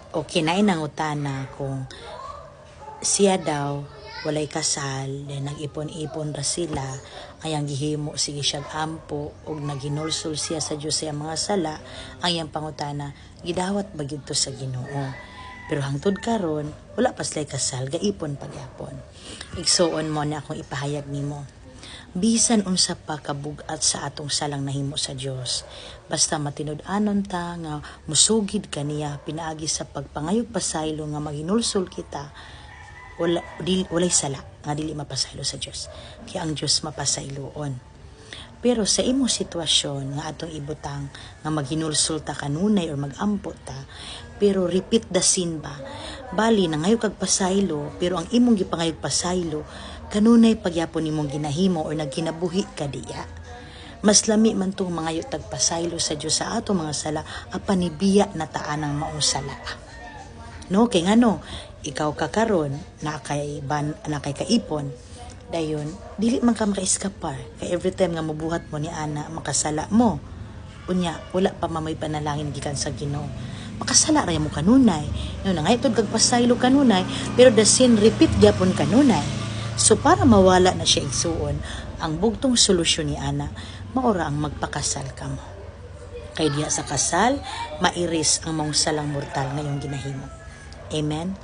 Okay na, nangutana kung siya daw walay kasal, then nag-ipon-ipon ra sila, ayang gihimo, sige siya ampo ug naginulsol siya sa Dios sa iyang mga sala. Ang iyang pangutana, gidawat ba gyud to sa Ginoo? Pero hangtod karon wala pa sila kasal, gaipon pagyapon. Igsuon, mo na akong ipahayag nimo: bisan unsa pa kabug-at sa atong salang nahimo sa Dios, basta matinud-anon ta nga musugid kaniya pinaagi sa pagpangayog pasaylo nga maginulsol kita, wala di, walay sala nga dili mapasaylo sa Dios, kaya ang Dios mapasayloon. Pero sa imong sitwasyon nga atong ibutang nga maghinulsol ta kanunay or magampo ta, pero repeat the sin ba, bali nangayo kag pasaylo pero ang imong gipangayog pasaylo kanunay pagyapon nimong ginahimo or nagkinabuhi ka diya, mas lami man tong mangayo tag pasaylo sa Dios sa atong mga sala apan nibiya na ta anang maong sala, no? Kay ngano, ikaw ka karon na kay ban na kay kaipon, dayon dili man ka maka-eskapar kay every time nga mobuhat mo ni ana, makasala mo. Unya wala pa mamoy panalangin gikan sa Ginoo, makasala ra mo kanunay, no? Nangayo kag pasaylo kanunay pero the sin repeat gyapon kanunay. So para mawala na siya, igsuon, ang bugtong solusyon ni ana maora ang magpakasal ka mo, kay diha sa kasal mairis ang maong salang mortal ngayong ginahimo. Amen.